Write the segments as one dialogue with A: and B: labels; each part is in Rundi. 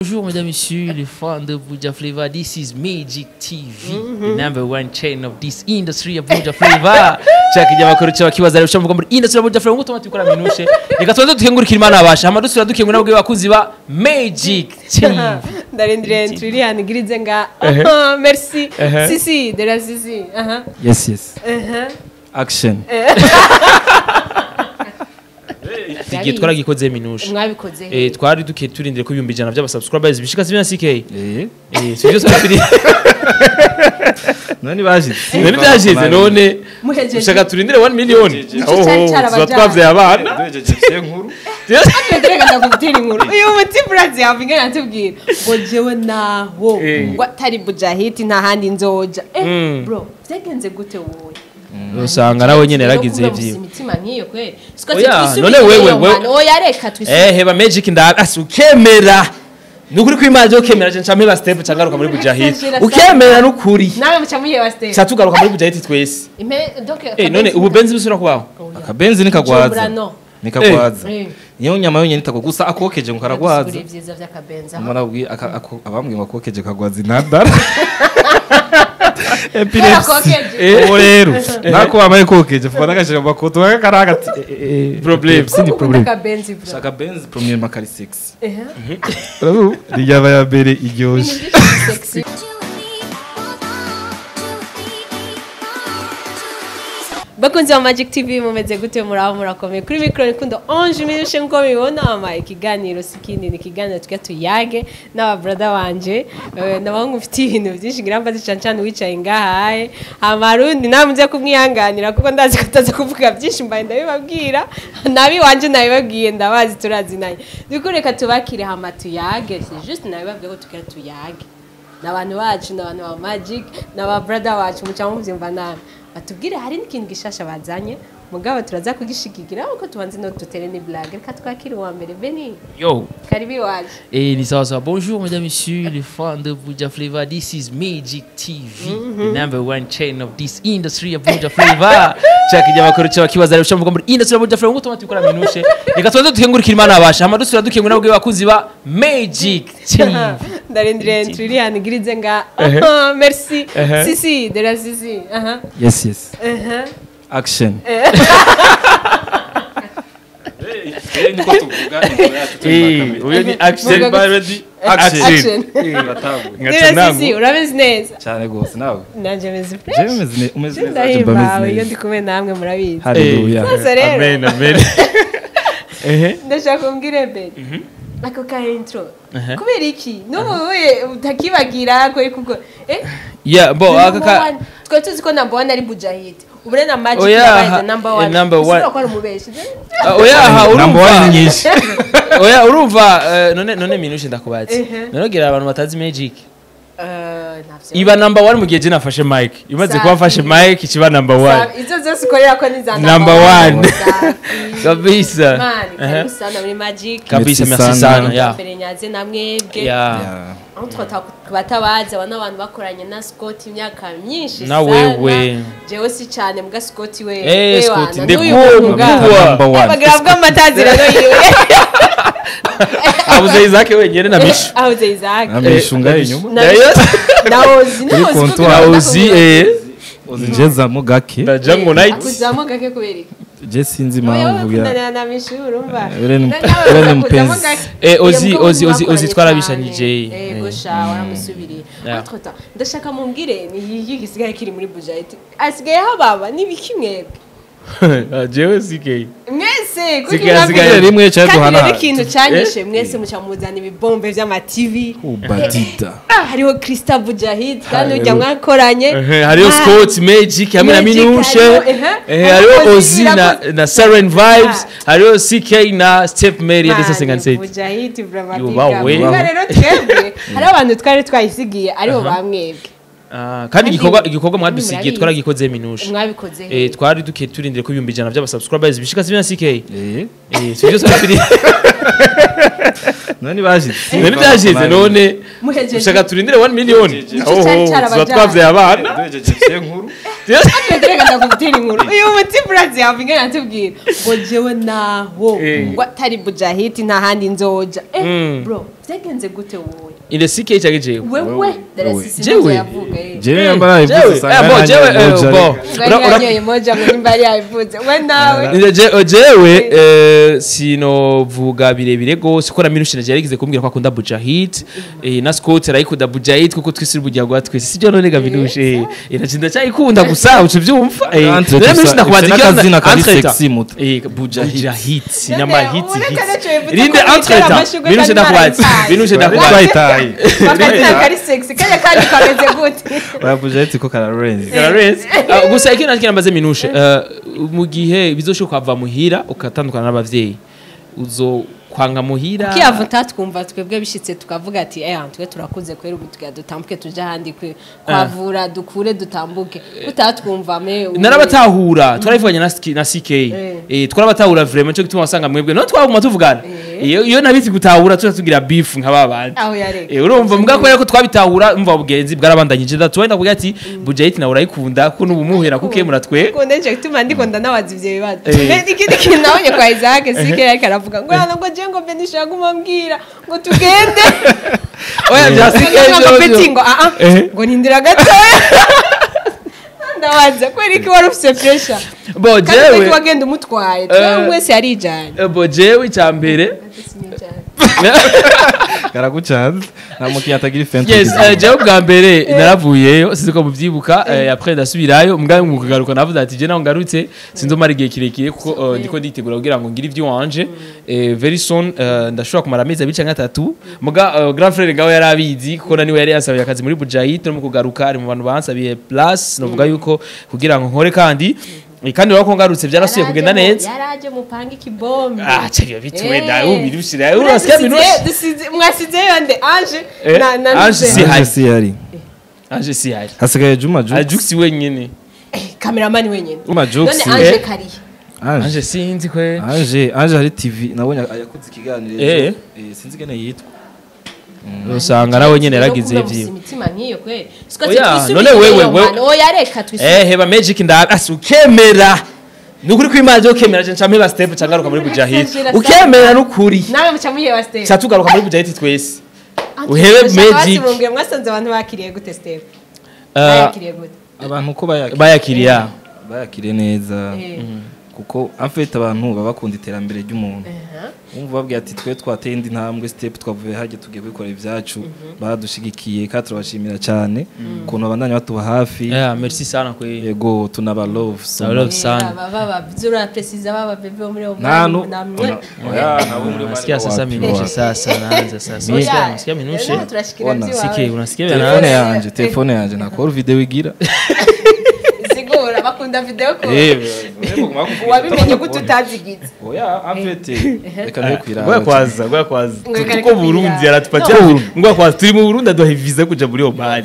A: Bonjour mesdames et messieurs, les fans de Buja Flavor. This is Magic TV, the number one chain of this industry of Buja Flavor. Chaka ikinyamakuru cyo kibaza rero ushamvuga muri industry ya Buja Flavor ngo tuma tubikora minushe. Reka tubanze dukengurukira Imana abasha. Hama dusubira dukengura nabwo bakunzi ba Magic TV.
B: Ndarindiriye entry iri hano igirize nga merci. Si si de la si si. Aha.
C: Yes yes.
B: Aha.
C: Action.
A: Igihe twaragikoze minushe.
B: Mwabikoze.
A: Twari duke turindire ko 100,000 by'aba subscribers bishika 7 CK. Sibyo twari.
C: None bashitse.
A: None byashize none.
B: Muhejeje.
A: Ushaka turindire 1 million.
B: Oho,
A: tuba twavye abana.
C: Duhejeje inkuru.
B: Reka ndakubwira inkuru. Uyu muti Brazil yavinga yatubwira ngo jewe naho ngo atari Bujahit nta handi nzoja. Bro, byagenze gute wowe?
A: Usanga nawe nyene yaragize ivyiwe.
B: Imitima nkiyo kweli. Siko
A: Oya, none wewe wewe
B: oya reka twisubire.
A: Heba Magic nda ukemera. Nukuri kwimana je ukemera je ncameba step cangaruka muri Bujahit. Ukemera nukuri.
B: Nawe muca muheba step.
A: Ca tugaruka muri Bujahit twese.
B: Donc
A: none ubu benzi busura kubaho.
C: Akabenzi nikagwaza. Nikagwaza. Niyo nyama yonyene itagwa gusa akokeje ngo karagwaza.
B: Ibyiza by'akabenzi.
C: Mwana abambwiye ngo akokeje kagwaza intandara. Epilepsy. Ubu rero nako bamaye kokeje fuba nagashira mu makoto karaga
A: problem.
C: Sindi problem.
B: Akabenzi bro.
C: Shaka benzi premier makari 6. Urabu rijaba ya mbere iryoshe.
B: Sexy. Bakunzi wa Magic TV mumeze gute muraho murakomeye kuri micro nikundo Ange Minushe nko mibona ama ikiganiro sikindi ni ikiganiro tujya tuyage n'aba brother wanje n'abahungu mfite ibintu byinshi ngira mbaze cyane cyane wicaye ngahaye amarundi namuze kumwihanganira kuko ndazi ko ataza kuvuga byinshi mbaye ndabibabwira nabi wanje nabibabwiye ndabazi turazinanye dukureka tubakire hama tuyage c'est juste nabibabwiye ko tukira tuyage n'abantu bacu n'abantu ba Magic n'aba brother bacu muca muvyumva nabi batubwire hari n'ikintu gishasha bazanye mugabo turaza kugishikigira uko tubanze no dutere ni blague reka twakire uwa mbere Beni.
A: Yo.
B: Karibu iwacu.
A: Ni sawa sawa. Bonjour mesdames et messieurs les fans de Buja Flavor. This is Magic TV, the number one chain of this industry of Buja Flavor. Chaka ikinyamakuru cyo kibaza rero ushamvuga muri industry ya Buja Flavor ngo tuma tubikora minushe. Reka tubanze dukengurukira Imana abasha. Hama dusubira dukengura nabwo bakunzi ba Magic TV.
B: Ndarindiriye entry iri hano igirize nga merci. Si si de la si si. Aha.
C: Yes yes.
B: Aha.
C: Action. Niko tuvuga
A: uyo ni action
C: by ready action.
B: Ngacha si urameze neza
C: cyane gose nawe.
B: Nanje meze fresh.
C: Je meze umeze neza
B: mba iyo ndi kumwe namwe murabizi.
C: Haleluya.
A: Amen amen.
B: Ndashaka kumbwire mbere. Ako ka intro. Kubera iki? N'ubu utakibagira ko kuko
A: Yeah, bo aka
B: twe tuzi ko number 1 ari Bujahit. Ubure na Magic yabaye number 1.
A: Number 1.
B: Ko ari umubeshi.
A: Oya ha urumva. Oya urumva none minushe ndakubatse. None gira abantu batazi Magic. Iba number 1 mu gihe je nafashe mic. Imaze kuba mfashe mic ikiba number 1.
B: Izo zose ukorera ko ni za
A: number 1. Kabisa.
B: Man, karibu sana muri Magic.
A: Kabisa merci sana. Yeah.
B: Mbere nyaze namwebwe.
A: Yeah.
B: Entre batabaza abana abantu bakoranye na Scott imyaka myinshi
A: na wewe.
B: Jewe si cyane mbwa Scott we.
A: Scott ndekuwa.
B: Bagira bwa matazira no yiwe.
A: Abuze Isaac wenyene na Mishu.
B: Abuze Isaac.
C: Na Mishu ngaye inyuma.
B: Na Ozi na Ozi.
A: Na Ozi
C: Ozi njeza gake.
A: Na Jungle Night.
B: Akuzamo gake kubera iki?
C: Je sinzi impamvu
B: ya. Na Mishu urumva.
C: Ure mpenzi.
A: Ozi Ozi Ozi Ozi twarabishanyije.
B: Gosha waramusubiriye. Entre temps ndashaka mumbwire ni iki gisigaye kiri muri Bujahit. Asigaye hababa nibiki mwebwe?
A: Jewe CK.
B: Mwese
A: kuki
C: rimwe cyo duhana.
B: Kandi ikintu cyanyishe mwese muca muzana ibibombe by'ama TV.
C: Ubadida.
B: Hariho Krista Bujahit kandi ujya mwakoranye.
A: Hariho Scott Magic hamwe na Minushe. Hariho Ozi na Siren Vibes, hariho CK na Step Mary ya 57.
B: Bujahit vraiment. Rero twebwe hari abantu twari twayisigiye aribo bamwebwe.
A: Kandi igikorwa mwadusigiye twaragikoze minushe.
B: Mwabikoze.
A: Twari duke turindire ko 100,000 by'aba subscribers bishika 7 CK. Sibyo twari.
C: None bashitse.
A: None byashize none. Ushaka turindire 1 million. Oho, tuba twavye abana.
C: Duhejeje inkuru.
B: Reka ndakubwira inkuru. Uyu muti Brazil yavinga yatubwira ngo jewe naho ngo atari Bujahit nta handi nzoja. Bro, Byagenze gute wowe?
A: Inde CK cyangwa jewe?
B: Wewe darasisi ndio yavuga.
C: Jewe yambara ivuze
A: sanga. Jewe bo.
B: Ura moja ngo nimba yavuze. We nawe.
A: Jewe sinovuga birebire gose ko na Minushe yarigeze kumbwira ko akunda Bujahid na Scott arayikunda Bujahid kuko twese uri bwa twese sibyo none ga Minushe iracinda cyayikunda gusa uce byumva Minushe ndakubaza
C: ikazina kari sexy muto
A: Bujahid nyama hit rinde entre Minushe ndakubaza Minushe ndakubaza
B: akazina kari sexy kanya kandi kameze gute
C: oya Bujahid ko kararenze
A: gusa ikindi nakira mbaze Minushe mu gihe bizoshoka kuva muhira ukatandukana n'abavyeyi uzo kwanga muhira
B: kiyavuta twumva twebwe bishitse tukavuga ati twe turakuze kwera ubu dutambuke tuje ahandi kwavura dukure dutambuke utatwumva me
A: narabatahura twarivuganye na CK twarabatahura vraiment cyo gituma wasanga mwebwe no twaguma tuvugana iyo nabitsi gutahura tugira beef nka babandi urumva mbwa ko ko twabitahura umva ubugenzi bwarabandanyije ndatuwenda kuvuga ati Bujahid nawe urayikunda ko n'ubumuhera kuke muratwe
B: kunde cyo gituma ndikunda nabaza ivyo bibazo ikindi kintu nabonye kwa Isaac CK ariko aravuga ngo ngo je ngo Benisha gumambwira ngo tugende
A: oya bya CK
B: ngo beti ngo ngo nindira gatoya ndabaza kweri ki wari ufise pressure
A: bo jewe
B: wagenda umutwaye twese wese yarijanye
A: bo jewe icyambere
C: karagucanze nta mukiriya atagira ifente.
A: Yes, jewe bwa mbere naravuyeyo sinzi ko mubyibuka après ndasubirayo mbwa mu kugaruka navuze ati je naho ngarutse sinzomara igihe kirekire kuko ndiko nditegura kugira ngo ngire ibyo wanje very soon ndashobora kumara amezi abiri canke atatu muga grand frère ngawe yarabizi kuko naniwe yari yasabiye akazi muri Bujahid no mu kugaruka ari mu bantu bansabiye plus novuga yuko kugira ngo nkore kandi wako ngarutse byarasuye kugenda neza
B: yaraje mupanga ikibombe
A: cyo bituwe da ubirushira urasikia Minushe
B: mwasize yande Ange na
A: Ange si hari Ange si hari
C: hasigaye Juma Jux
A: Jux wenyene
B: cameraman wenyene
C: Juma Jux
B: none Ange kari
A: Ange sinzi kwe
C: Ange hari TV nabonye yakoze ikiganiro sinzi gene yitwa
A: usanga nawe nyene yaragize ivyo
B: imitima nkiyo kweli
A: none wewe
B: oya reka twisubire
A: heba Magic nda ukemera nukuri kwimanje ukemera je ncampa step cangaruka muri Bujahid ukemera nukuri
B: nawe muca muheba step
A: catugaruka muri Bujahid twese uhebe Magic
B: mwasanze abantu bakiriye gute step bayakiriye gute
C: abantu uko
A: bayakiriya
C: bayakiriye neza kuko afite abantu babakunda iterambere ry'umuntu umva babwiye ati twe twateye indi ntambwe step twavuye hajye tugiye kwikora ibyacu badushigikiye kandi turabashimira cyane ukuntu babandanya batuba hafi
A: merci sana kwe
C: yego tunaba love
A: so love sana
B: baba byura precise baba bebe muri
C: Oman namwe
A: unasikia sasa Minushe sasa naanza sasa unasikia Minushe unasikia unasikia
C: telefone yanje nakora video igira
B: sigura bakunda video ko wabimenye gute utazigize
C: oya afete reka nayo kwiraba
A: ngoya kwaza tuko Burundi aratupatia ngoya kwaza turi mu Burundi aduha visa kuja muri Oman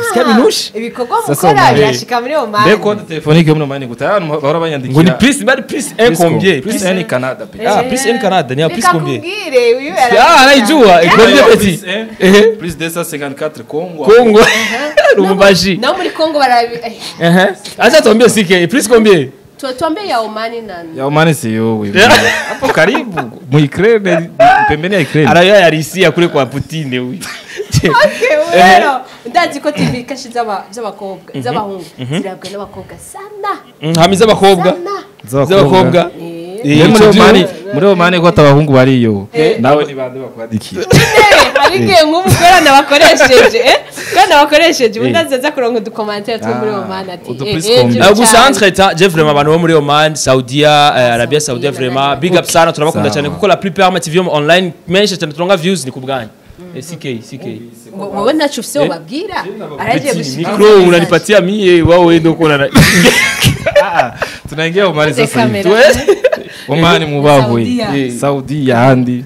A: usikia Minushe
B: ibikorwa mukora birashika muri Oman
C: mbeko code téléphonique muri Oman gute abantu bahora banyandikira
A: ngo ni plus bari plus 1 combien
C: plus 1 Canada
A: plus 1 Canada ni plus combien
B: kubwire uyu
A: anaijua combien petit
C: plus 254 Congo
A: Lubumbashi
B: na muri Congo barabi
A: acha tuambie CK plus combien
B: tuambie ya Omani nani
C: ya Omani si yowe hapo karibu mu Ukraine pembeni ya Ukraine
A: araya yarisia kule kwa Putin huyu
B: okay well ndazi ko TV kashi z'abakobwa z'abahungu zirabwa n'abakobwa sana
A: hamiza abakobwa z'abakobwa
C: muri Omani ko atabahungu bariyo nawe ni bande bakwadikiye
B: hari igihe nk'ubu kubera nabakoresheje kandi nabakoresheje ubundi azaza kuronka udukomantere two muri Oman ati
A: gusa entre temps je vraiment abantu bo muri Oman Saudia Arabia Saudia vraiment big up sana turabakunda cyane kuko la plupart ama TV online menshi cyane turonka views ni kubwanyu CK
B: wowe ntacu ufise ubabwira aragiye gushika
A: micro unanipatia mie wao ndio kona
C: tunaingia Oman sasa hivi Oman mubahwe Saudia handi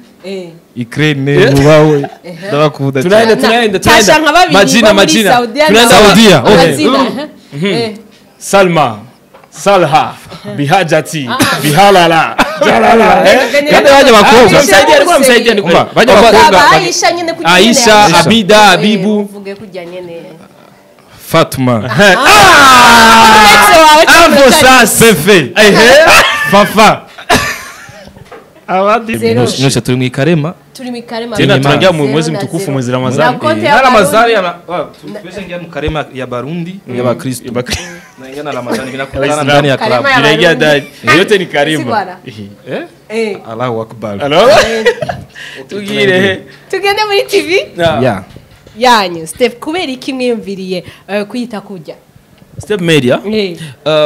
C: Ukraine mubahwe ndabakunda
A: tunaenda majina tunaenda Saudia Salma Salha Bihajati Bihalala Jalala
C: kandi bajya bakobwa
A: msaidia alikuwa msaidia ni
C: bajya bakobwa
B: Aisha nyene kujya
A: Aisha Abida Abibu
B: uvuge kujya nyene
C: Fatuma
A: Hapo sasa
C: Fefe Fafa abandi Nusha turi mu ikarema
B: Turi mu Karema.
A: Tena tunaingia mu
B: Zero
A: mwezi
B: na
A: mtukufu
B: zero.
A: mwezi Ramadhani.
B: Na konti
C: Na
B: ya
C: Ramazani
B: Barundi.
C: tumeshaingia mu Karema ya Barundi ya Bakristo. Naingia na Ramadhani vinakutana
A: Waislamu.
C: ndani ya club.
B: Karema ya
A: Inaingia
B: Barundi.
A: ndani. Yote ni
B: Si
A: Karima.
B: bwana.
C: Eh?
B: Eh.
C: Allahu Akbar.
A: Alo? Tugire.
B: Tugende muri TV
C: Yeah.
B: yanyu. Step, kubera iki mwiyumviriye kwita kujya?
A: Step Media.
B: Eh.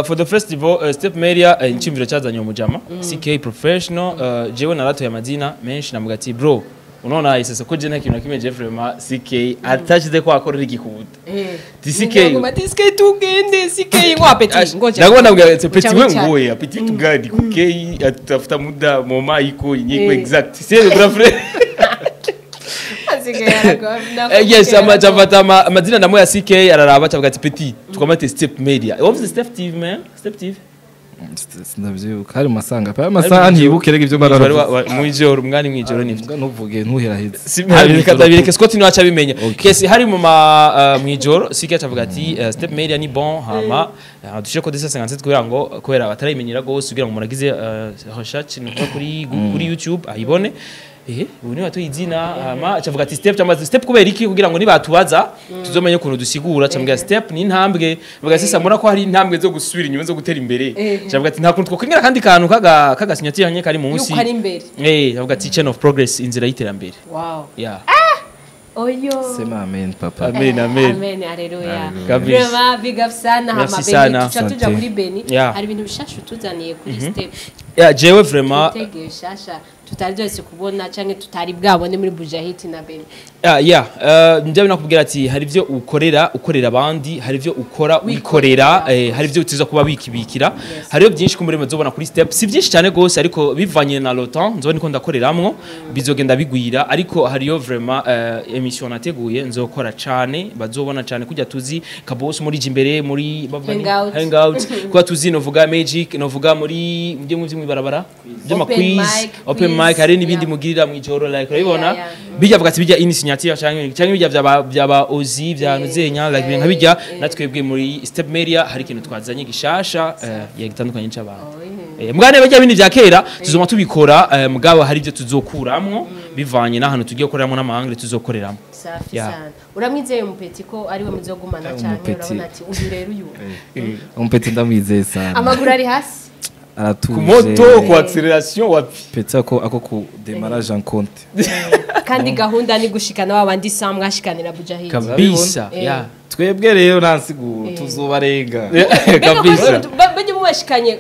A: For the festival Step Media, icyumviro cyazanye umujama CK Professional. Jewe naratoye amazina menshi namuga ati bro, unaona isese ko je nta kintu na kimwe Jeffrey ma CK atashize ko akorera igikuta. TCK.
B: Ngoma TCK tugende CK ngo apeti ngoja.
A: Ndabona ndabwira ati petit
B: Ucha
A: we
B: wicara.
A: ngoya petit tugadi kuke atafuta muda moma iko nyiko
B: Eh.
A: exact c'est le grand frère.
B: Asigaye aragwa.
A: Yes, amajamfata amazina ndamwe ya CK araraba acavuga ati petit tukamate Step Media. What was Step TV man? Step TV.
C: Sindavyibuka hari mu masanga pa amasaha ntibuke rega ivyo
A: Wari
C: barara.
A: mwijoro umwanya mwijoro nivyo.
C: Mbwa ntuvuge ntuheraheze.
A: Reka ndabireke Scott niwe aca abimenya. Kesi hari mu ma mwijoro CK acavuga ati Step Media ni bon hama dushire ko 257 kugira ngo kubera batarayimenyera gose kugira ngo umuntu agize recherche ni kuri kuri YouTube ayibone. Ubu niwe watoye izina hama acavuga ati step cyangwa step kubera iki kugira ngo nibatubaza tuzomenye ukuntu dusigura cyangwa step ni intambwe bavuga sasa mbona ko hari intambwe zo gusubira inyuma zo gutera imbere cyangwa ati nta kuntu twokwingira kandi kantu kaga kagasinyatira nye kari munsi
B: Yuko ari imbere.
A: Avuga ati chain of progress inzira y'iterambere.
B: Wow.
A: Yeah.
B: Oyo.
C: Sema amen papa.
A: Amen, amen.
B: Amen, haleluya.
A: Kabisa.
B: Vraiment big up sana hama
A: Merci
B: Beni.
A: sana.
B: Tuca tuja
C: Asante.
B: kuri Beni.
A: Yeah.
B: Hari ibintu bishasha utuzaniye kuri step.
A: Yeah, jewe vraiment
B: Tutege bishasha tutari byose kubona canke tutari bwabone muri Bujahit na Beni.
A: Yeah, njya nakubwira ati hari ibyo ukorera ukorera abandi, hari ibyo ukora wikorera, hari ibyo utiza kuba wikibikira. Hariyo byinshi kumuri muzobona kuri step, si byinshi cyane gose ariko bivanye na le temps nzobona niko ndakoreramwo bizogenda bigwira, ariko hariyo vraiment émission nateguye nzokora cyane bazobona cyane kujya tuzi kabose muri jimbere muri bavuga ni-
B: Hangout.
A: hangout kuba tuzi novuga magic novuga muri mujye mu by'imwibarabara by'ama
B: Open
A: quiz
B: mic,
A: open
B: quiz,
A: mic hari n'ibindi
B: yeah.
A: mugirira mwijoro like urabibona
B: Yeah, yeah.
A: bijya avuga ati bijya initiative cyangwa bijya byaba ozi bya nuzenya like ibintu nka bijya natwebwe muri Step Media hari ikintu twazanye gishasha ya gitandukanye c'abantu. Mugane bajya bindi bya kera tuzoma tubikora, mugabo hari ibyo tuzokuramwo bivanye n'ahantu tugiye gukoreramo n'amahanga tuzokoreramo.
B: Safi
A: Yeah.
B: sana. Uramwizeye umupeti ko ariwe muzogumana cyane
C: Umupeti.
B: urabona ati uyu rero uyu.
C: Umupeti ndamwizeye sana.
B: Amaguru ari hasi.
C: Aratuje.
A: Ku moto ku acceleration wapi
C: Peti ako ku démarrage en compte.
B: Kandi gahunda ni gushikana babandi sa mwashikanira Bujahit.
A: Kabisa.
B: Eh.
A: Yeah.
C: Twebwe rero nansiguro tuzobarenga.
A: Kabisa.
B: Bajye mubashikanye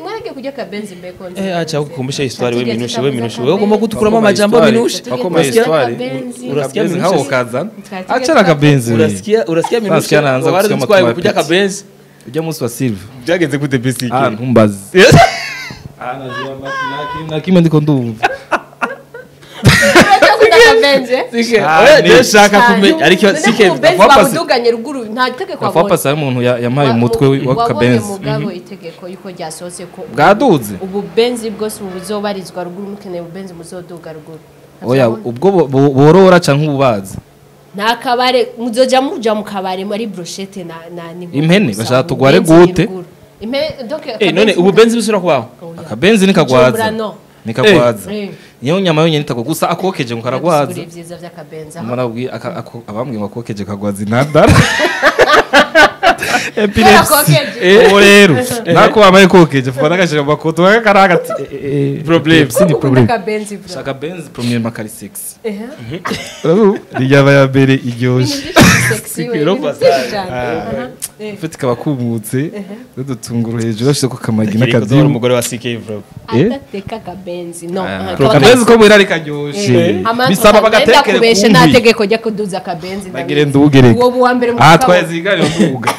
B: mwaragiye kurya akabenzi mbeko nzi.
A: Acha kukumbusha histoire we
B: Tujya
A: minushe we
B: tutavuza
A: minushe wewe ugomba
B: akabenzi.
A: gutukuramo amajambo minushe.
C: Bakoma
B: Urasikia
C: histoire.
B: akabenzi.
A: Urasikia
C: Akabenzi
A: minushe.
C: nkaho kazana.
B: Twari tujya
C: Acha akabenzi. we.
A: Urasikia minushe.
C: Urasikia naanza
A: Wari
C: kusema
A: dutwaye
C: kwa
A: kurya
C: peti.
A: akabenzi.
C: Ujya munsi wa Silva.
A: Byageze gute basic?
C: Ah ntumbaze. Ah na kimwe ndiko ndumva.
B: Urakunda akabenzi?
C: Ah, ni-
A: Ndashaka kumenya ariko
B: None
A: sike
B: ko ububenzi
C: Nafuwa pasi-
B: babuduganye ruguru nta tegeko
C: Nafuwa pasi hari umuntu yampaye umutwe w'akabenzi.
B: Wabonye mugabo itegeko yuko ryasohotse ko
C: Bwaduze.
B: ububenzi bwose ubu buzobarizwa ruguru mukeneye ububenzi muzoduga ruguru.
C: Oya ubwo borora canke ububazi.
B: Nta kabare muzoja muja mu kabare muri brochette na n'inkoko
C: Impene,
B: gusa,
C: bashaka tugware
B: ububenzi ni
C: gute?
B: ruguru. Impene donc
A: None ububenzi busura kubaho.
C: Akabenzi nikagwaza.
B: Bujumbura no.
C: Nikagwaza.
B: Eh.
C: Niyo nyama yonyene itagwa gusa akokeje ngo karagwaza.
B: Gusigura ibyiza by'akabenzi aho.
C: Mbona abwi abambwiye ngo akokeje kagwaza intandara.
B: Kubera kokeje.
C: Ubu rero nako wambaye kokeje fuba nagashira mu makoto karaga ati
A: Problem.
C: si ni
B: Ukunda
C: problem.
B: akabenzi bro.
C: Shaka benzi premier makari 6.
B: Ehe.
C: Rijaba ya mbere iryoshe.
B: Ibintu byinshi sexy we,
A: Sikiro
B: ibintu byinshi
A: pasare.
B: cyane. Aha. Eh.
C: Ufite kaba kumutse n'udutunguru hejuru ashyize ko kamagi
A: Kiriko
C: n'akadimu.
A: umugore wa CK bro.
B: Adateka akabenzi no. Aha, kaba
C: Akabenzi ko mwera karyoshe. Bisaba bagatekere
B: kubesha
C: ku
B: nta
C: nkwi.
B: tegeko ryo kuduza akabenzi.
C: Bagire ndugereke.
B: Uwo buwa mbere mu
C: Ah
B: kukabona.
C: twazigare nduga.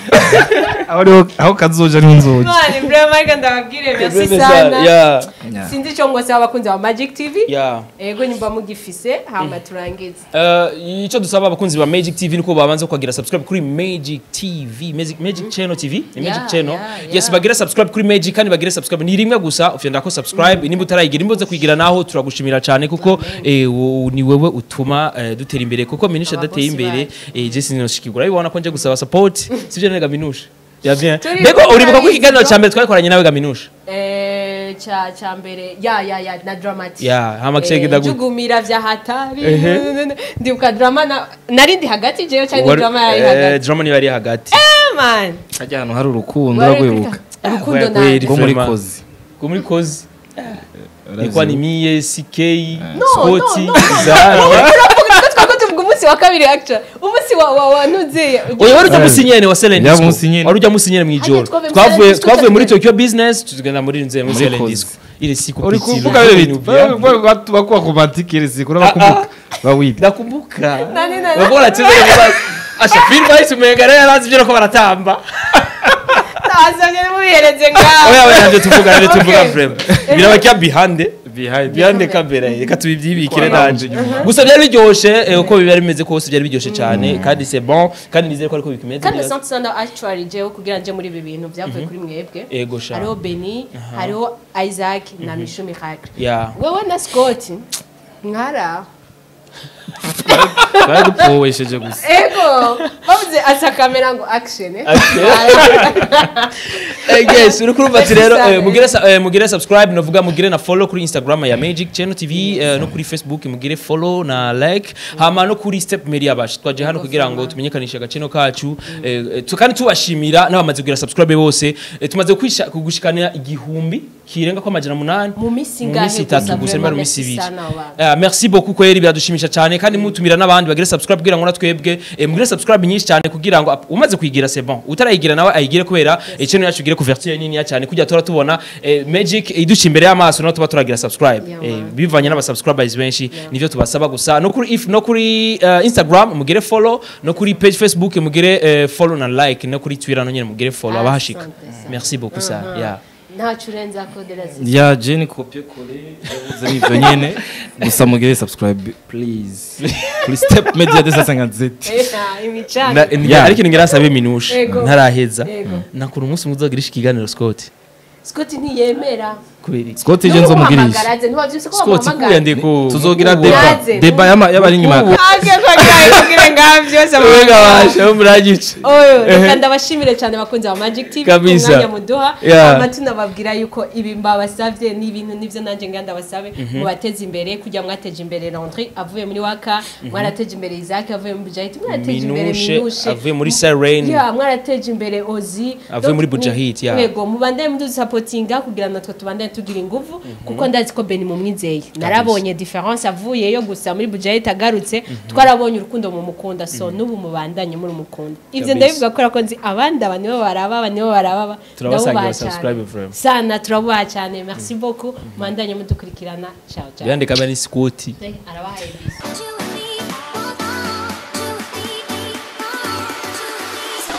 C: Aho niho aho kazoja niho nzoja.
B: Mani vraiment ndababwire merci sana.
A: Yeah.
B: Sinzi icyo ngosaba abakunzi ba Magic TV.
A: Yeah.
B: Ego nyumva mugifise hama turangize.
A: Icyo dusaba abakunzi ba Magic TV nuko babanza kugira subscribe kuri Magic TV, Magic Channel TV, ni Magic
B: Yeah,
A: Channel.
B: yeah,
A: Yes, bagira subscribe kuri Magic kandi bagira subscribe ni rimwe gusa ufyenda ko subscribe nimba utarayigira nimba uze kuyigira naho turagushimira cyane kuko ni wewe utuma dutera imbere kuko Minusha adateye
B: Ababosi
A: imbere Jesse ninoshikigura ibona ko nje gusaba support sivyo nega Minusha. Ya bien.
B: Turi
A: Mbego
B: kumwe
A: uribuka ko
B: na
A: ikiganiro
B: Isidro.
A: cya mbere twakoranye nawe ga Minusha.
B: Cha mbere ya na dramatic.
A: Ya hama kishegenda gute?
B: Jugumira vya hatari. Ndibuka drama na narindi hagati jewe cyane drama yari hagati.
A: Drama ni yari hagati.
B: Man.
C: Hajya ahantu hari urukundo rwagwibuka.
B: Urukundo na
C: rwo muri kozi.
A: Rwo muri kozi. Nikuwa ni miye CK Scotty Zara.
B: Twako tuvuga umunsi wa kabiri actually. Umunsi wa nuzeye.
A: Oya wari ujya musinyene wa Selen Disco. Wari ujya musinyene mwijoro. Twavuye muri Tokyo Business tugenda muri nzeye muri Selen Disco. Ile siku
C: uri kuvuga bebe bakuwa romantique ile siku urabakumbuka. Bawidi.
A: Ndakumbuka. Bakora cheza kwa asha film bahise umengara yarazi byo ko baratamba.
B: Tazanye mubihereze ngaho.
A: Oya nje tuvuga frame. Birabakia behind kamera reka tubibyibikire nanje. Gusa byari biryoshe uko biba bimeze kose byari biryoshe cyane kandi c'est bon kandi nizere ko ariko bikimeze.
B: Kandi sante actually jewe kugira nje muri ibi bintu byavuye kuri mwebwe. Hariho Benny, hariho Isaac na Mishu Miracle. Wewe na Scott nkara
C: bari gupowesheje gusa.
B: Ego bavuze asa kamera ngo action
A: Yes, uri kurumva ati rero mugire subscribe novuga mugire na follow kuri Instagram ya Magic Channel TV no kuri Facebook mugire follow na like hama no kuri Step Media bash twaje hano kugira ngo tumenyekanishe agaceno kacu kandi tubashimira n'abamaze kugira subscribe bose tumaze kugushikanira 1000 kirenga kwa 800
B: mu misi ngahe
A: gusa gusa mu misi ibiri. Merci beaucoup kweri biradushimisha cyane kandi mutumira n'abandi bagire subscribe kugira ngo natwebwe mugire subscribe nyinshi cyane kugira ngo umaze kuyigira c'est bon utarayigira nawe ayigire kubera channel yacu igire couverture nini cyane kujya tora tubona Magic iduca imbere y'amaso no tuba turagira subscribe bivanye n'aba subscribers benshi nivyo tubasaba gusa no kuri if no kuri Instagram mugire follow no kuri page Facebook mugire follow na like no kuri Twitter no nyene mugire follow abahashika. Merci beaucoup ça. Yeah.
B: Ntacurenza ko de la
C: ya Jenny copier coller yavuze nivyo nyene gusa mugire subscribe please kuri Step Media 257.
B: Imicana
A: ariko ningira sabe minushe ntaraheza nakura umunsi muzogirisha ikiganiro Scott.
B: Scott ntiyemera
A: kubera
C: Scott je nzomugirisha
A: Scott kuyandiko
C: tuzogira deba y'abari inyuma
B: oyo reka ndabashimire cyane bakunze ba Magic TV umwanya muduha amatuna babwira yuko ibi mbabasavye ni ibintu nivyo nanje nganda basabe mubateze imbere kujya mwateje imbere Landry avuye muri Waka mwarateje imbere Isaac avuye muri Bujahit mwarateje imbere Minushe
A: avuye muri Serene
B: ya mwarateje imbere Ozi
A: avuye muri Bujahit ya
B: yego mubandanye mudusapotinga kugira natwe tubandanye tugira inguvu kuko ndazi ko Beni mumwizeye narabonye difference avuyeyo gusa muri Bujahit agarutse twarabonye urukundo mu mukunda so nubu mubandanye muri mukunda ivyo ndabivuga ko ko nzi abandi abantu bo baraba nibo baraba
A: turabasangira subscribe vraiment
B: sana turabuha cyane merci beaucoup mubandanye mudukurikirana ciao ciao
A: yandika bani Scott
B: arabahaye bisous.